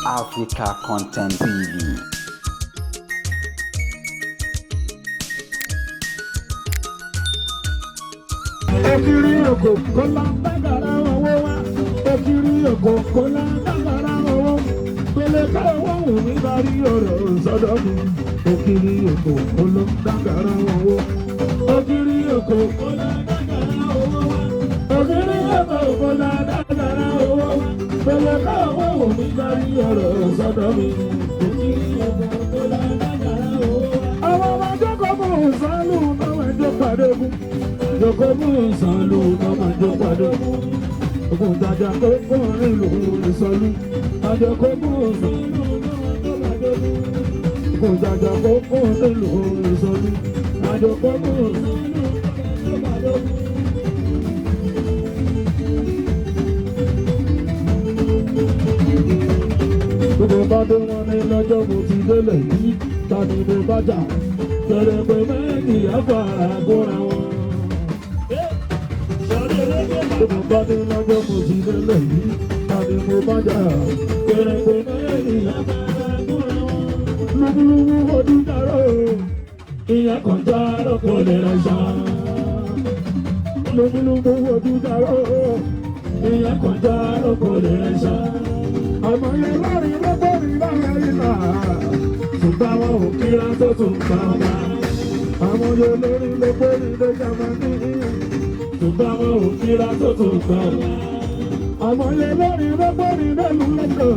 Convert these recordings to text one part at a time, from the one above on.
Africa Content TV. Ekiri oko kó la gbàgàrà owó wá. Ekiri oko kó la gbàgàrà owó. Pèlè ká owó wù mí bá rí ọ̀rọ̀ sọ́dọ̀ mi. Ekiri oko kó ló gbàgàrà owó. Ekiri oko kó la gbàgàrà owó wá. Ekiri oko kó la gbàgàrà owó wá. Pèlè ká owó wù mí bá rí ọ̀rọ̀ sọ́dọ̀ mi. Ekiri oko kó la gbàgàrà owó wá. Àwọn ọmọ akẹ́kọ̀ọ́ mọ̀ ń sálù náà ẹjọ́ pàdé fún yòókù ìsàlù ọmọ ìjọ padà ogun tajà kókó ìlú ìsọlú àjọ kókó ìsàlù ogun tajà kókó ìlú ìsọlú àjọ kókó ìsàlù. Gbogbo bá dé wọn ní lọ́jọ́ mo ti délé yìí, ta ni mo bá jà? Kẹ̀rẹ̀pẹ̀ méjì àfà àgọ́ra wọn. Gbogbo bá dé lọ́jọ́ mo ti délé yìí, ta ni mo bá jà? Kẹ̀rẹ̀pẹ̀ méjì àfà àgọ́ra wọn. Lúbúlúbú ojú dárò, ìyẹn kan já lọ́kọ̀ lè rẹ̀ ṣá. Lúbúlúbú ojú dárò, ìyẹn kan já lọ́kọ̀ lè rẹ̀ ṣá. Àmọ́ yẹn lórí lọ́gbọ́n lára ìlà, ṣùgbọ́n àwọn ò kíra tó tún bá wa. Àwọn yẹn lórí lọ́gbọ́n ló Jámánì, ṣùgbọ́n àwọn ò kíra tó tún bá wa. Àmọ́ yẹn lórí lọ́gbọ́n lẹ́nu lọ́dọ̀,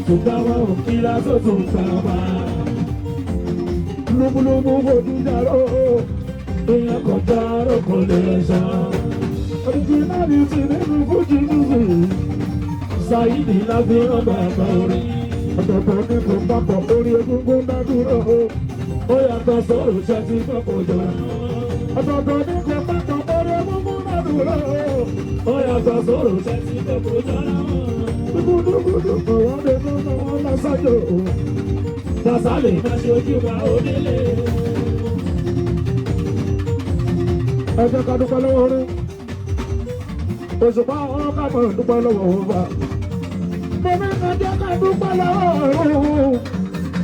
ṣùgbọ́n àwọn ò kíra tó tún bá wa. Lúbúlúbú fojú dárò, èèyàn kan dárò kò lè sọ. Originality nínú Fújì music. Saidi láfi rán bàbá orin. Ọ̀tọ̀ọ̀tọ̀ ní kò papọ̀ orí egúngún dádúró. Ó yàtọ̀ sọ̀rọ̀ ṣe ti fọ́pọ̀ jọ. Ọ̀tọ̀ọ̀tọ̀ ní kò papọ̀ orí egúngún dádúró. Ó yàtọ̀ sọ̀rọ̀ ṣe ti fọ́pọ̀ jọ. Dúkúdúkúdú kò wọ́n lè fún wọn lọ́sọ́jọ́. Sàṣàlè má ṣe ojú wa onílé. Ẹ jẹ́ ká dúpẹ́ lọ́wọ́ orin. Òṣùpá ọ̀rọ̀ ká mọ̀ dúpẹ́ lọ́wọ́ ọba. Mo ní ká jẹ́ ká dúpẹ́ lọ́wọ́ ọ̀run.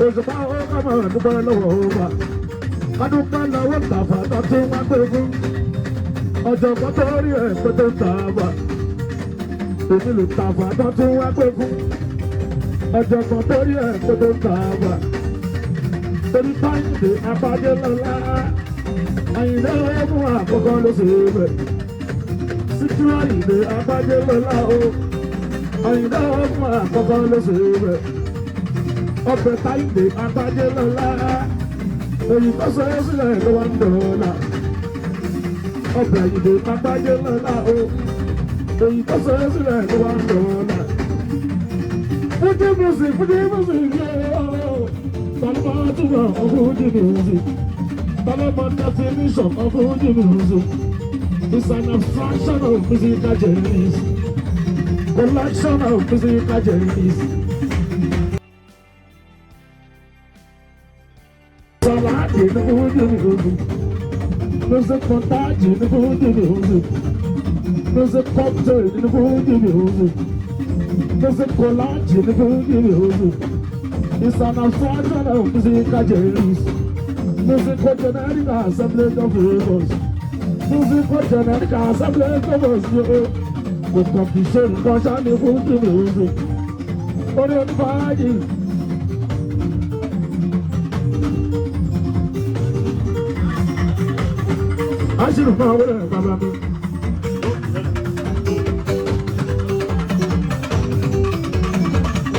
Òṣùpá ọ̀rọ̀ ká mọ̀ dúpẹ́ lọ́wọ́ ọba. Ká dúpẹ́ lọ́wọ́ tàfà tó tí wọ́n gbé fún. Ọ̀jọ̀gbọ́n tó rí ẹ̀ pé tó tààbà. Èmi lè tàfà tó tí wọ́n gbé fún. Ọ̀jọ̀gbọ́n tó rí ẹ̀ pé tó tààbà. Torí táyìndé abájẹ́ lọ́la. Àyìnlẹ́ ọ̀hún àkọ́kọ́ ló ṣe é bẹ̀. Síkírà ìdè abájẹ́ lọ́la o. Àyìnlá ọmọ àkọ́kọ́ ló ṣe rẹ̀. Ọbẹ̀ táyìndé abájẹ́ lọ́la. Èyí tó ṣe é sílẹ̀ ló wá ń dọ̀ọ́là. Ọbẹ̀ ìdè abájẹ́ lọ́la o. Èyí tó ṣe é sílẹ̀ ló wá ń dọ̀ọ́là. Fújì music, Fújì music yóò. Tọ́lá túbọ̀ Fújì music. Tọ́lá mọ definition of Fújì music. It's an abstraction of musical genres. Collection of musical genres. Salad in the Fuji music. Music montage in the Fuji music. Music cocktail in the Fuji music. Music collage in the Fuji music. It's an abstraction of musical genres. Musical generic assemblage of flavors. Musical generic assemblage of flavors. Kò kàn kì í ṣe nǹkan ṣá ní Fuji music. Orí onífàájì. Aṣírù máa wọlé bàbá mi.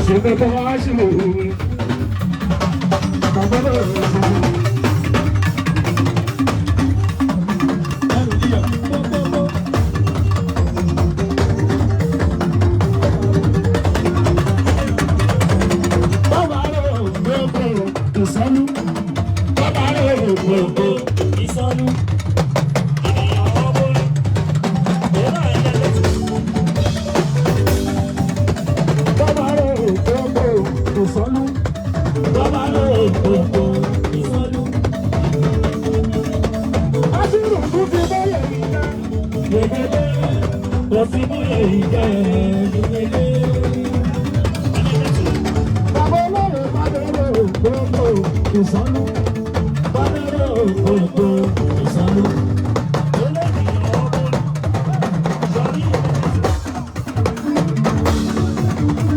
Ṣèlè bọ́ aṣírù mi. Bàbá náà ṣe. Bàbá rẹ̀ ò gbogbo ìsọlú. Bàbá rẹ̀ ò gbogbo Ìsọnù. Àwọn ọmọ orin. Èèrà ẹlẹ́lẹ́tì. Bàbá rẹ̀ ò gbogbo ìsọlú. Bàbá rẹ̀ ò gbogbo. Ìsọnù. Ìsọ̀lù. Bàbẹ̀rẹ̀ òkòkò ìsọ̀lù.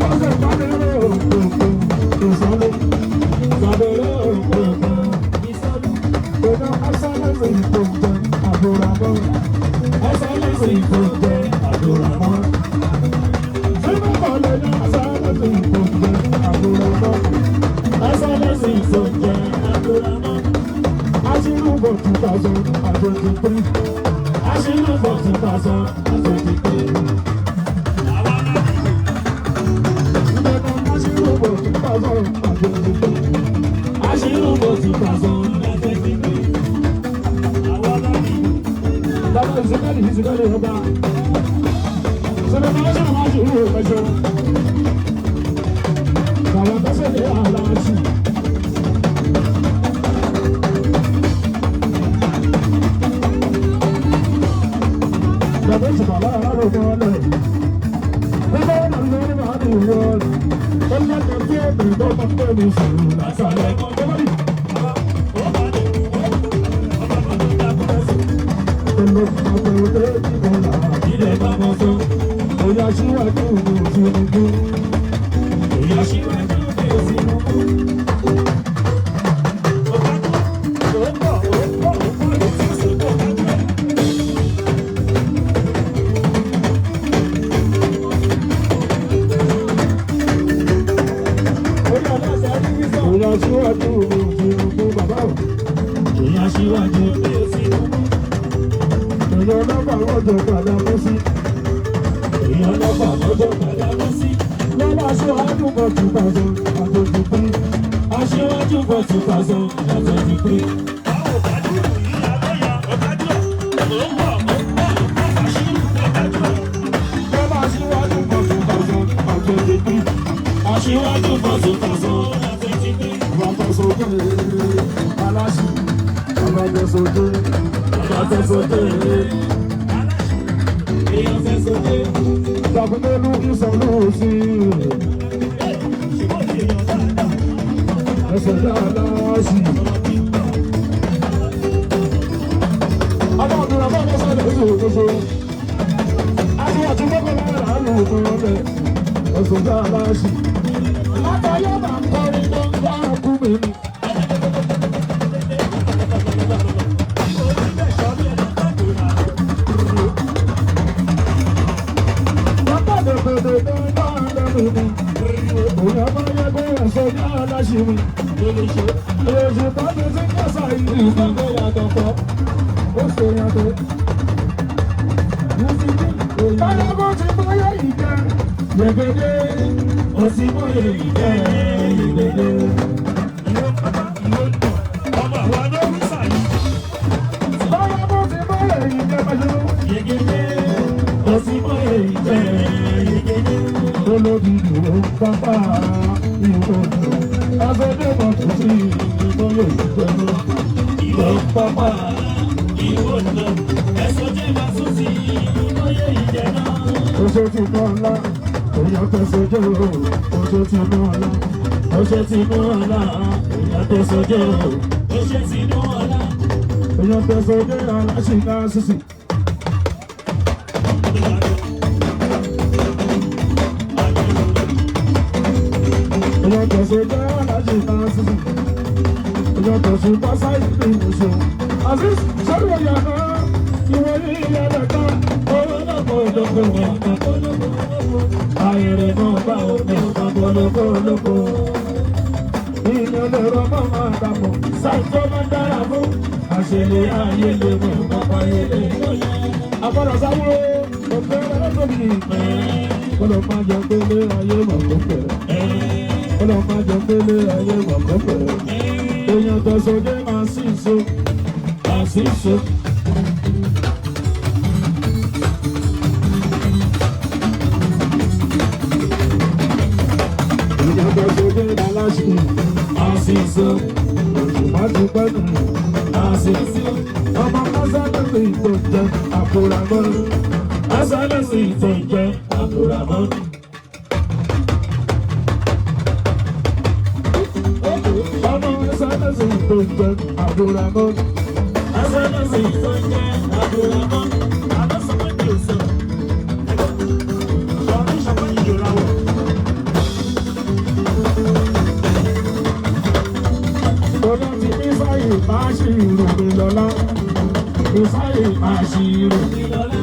Ọ̀sẹ̀ bàbẹ̀rẹ̀ òkòkò ìsọ̀lù. Bàbẹ̀rẹ̀ òkòkò ìsọ̀lù. Ọ̀nà asálẹ̀sẹ̀ ìkọ̀jẹ̀ àbúrámọ́. Asálẹ̀sẹ̀ ìkọ̀jẹ̀ àbúrámọ́. Sínú kọ̀lẹ̀ ní asálẹ̀sẹ̀ ìkọ̀jẹ̀ àbúrámọ́. Asálẹ̀sẹ̀ ìkọ̀jẹ̀ àbúrámọ́. Aṣírùbọ̀ 2023. Aṣírùbọ̀ 2023. Aṣírùbọ̀ 2023. Aṣírùbọ̀ 2023. Bàbá ìsìnkálì ìsìnkálì ọba. Sọ̀rọ̀ máa ṣe àwọn aṣèrú ìpẹ́jọ. Bàbá tọ́sẹ̀ ní aláṣù. Bàbá ìsìnkálì aláàrọ̀ fún ọ lẹ̀. Bàbá ọ̀nà lórí màá ní ìwọ. Ó lẹ́kọ̀ọ́ tí ó bèrè tó bá pẹ́ mi sùn lásàlẹ̀. Oya síwájú mi ò Tinubu. Ìyá síwájú mi ò Tinubu. Ó ń bọ̀, ó ń bọ̀, ó ń bọ̀ létí ìsìnkú ọ̀gájú ẹ̀. Oya síwájú mi ò Tinubu bàbá o. Ìyá síwájú mi ò Tinubu. Èèyàn ọlọ́pàá lọ́jọ́ padà mú sí. Ìyá ọlọ́pàá lọ́jọ́ padà mú sí. Lọ́lá aṣíwájú bọ̀ 2023. Aṣíwájú bọ̀ 2023. Lọ́lá aṣíwájú bọ̀ 2023. Aṣíwájú bọ̀ 2023. Bàbá sókè aláṣì. Bàbá sókè. Bàbá sókè. Èèyàn fẹ́ sókè. Tàbílẹ́lú ìsọ̀lú sí. Ẹsẹ̀ dá aláṣì. Ọlọ́run bá bá sọ̀rọ̀ èso òṣoṣo. Àti àtúbọ̀kọ̀ lára àlù òkun rẹ̀. Ẹsẹ̀ dá aláṣì. Látàyé bá ń kọrin tó ń bá kú mi ni. Bàbá dòdòdò tó ń bá lẹ́nu mi. Òun ọmọ yẹ kó ẹsẹ̀ dá aláṣì mi. Èsì tó ti ti kásá ìlú ìgbàgbọ́ yàtọ̀ pọ̀. Ó ṣe yàtọ̀. Báyọ̀ ti bóyá ìjẹ́. Gbẹ̀gẹ́dẹ́, ó sì bóyá ìjẹ́ ìgbẹ́dẹ́. Báyọ̀ ti bóyá ìjẹ́ pẹ̀lú. Yegede, ó sì bóyá ìjẹ́ ìgbẹ́dẹ́. Olóbi ìwò pápá ìwò. Aṣọ́dé mọ̀ tó sí ìbóyá ìjẹ́ lọ. Ìwọ pápá, ìwọ nà, ẹ̀sọ́ jẹ́ máa sún sí ìbóyá ìjẹ́ náà. Oṣó ti mú ọlá, èèyàn tẹ̀sán jẹ́ o. Oṣó ti mú ọlá, Oṣó ti mú ọlá, èèyàn tẹ̀sán jẹ́ o. Oṣó ti mú ọlá. èèyàn tẹ̀sán jẹ́ aláṣìká sísì. Èèyàn tẹ̀sán jẹ́ aláṣìká sísì. Èèyàn tẹ̀sán bá sáyé ní ìṣó. Aziz sọ́dọ̀ ìyànà ìwọ ní ìyànà kan. Olóko olóko wọn kà kólókó. Ayẹ̀rẹ̀ náà bá omi ọ̀gá kólókó olóko. Ìyẹn lè rọ mọ́ máa dàpọ̀. Sáìtọ́ máa ń dára fún. Àṣẹlẹ̀ ayé lè mọ̀ pápá ayé lè mọ̀. Àbọ̀dọ̀ sáwúrò òfin ọlọ́dọ̀bì. Kọ́lọ̀ máa jẹ pélé ayé mọ̀ kó pẹ̀. Kọ́lọ̀ máa jẹ pélé ayé mọ̀ kó pẹ̀. Èèyàn tẹ̀sán dé máa sì so. Máa sì so. Èèyàn tẹ̀sán dé aláṣẹ. Máa sì so. Òṣùpá ti pẹ́ nù. Máa sì so. Ọmọ mọ́sálásí tó jẹ àkùràmọ́. Mọ́sálásí tó jẹ àkùràmọ́. Ọmọ ẹsẹ̀lẹ̀sì tó ń jẹ Abdulrahman. Ẹsẹ̀lẹ̀sì tó ń jẹ́ Abdulrahman. Àlọ́ sọ pé mi ò sọ̀rọ̀. Ṣọ̀rí ṣọ̀pẹ́ ìyòrà wọ̀. Ọlá ti ní sáyè máa ṣì rò mí lọ́lá. Ìsáyè máa ṣì rò. Mi lọ́lá.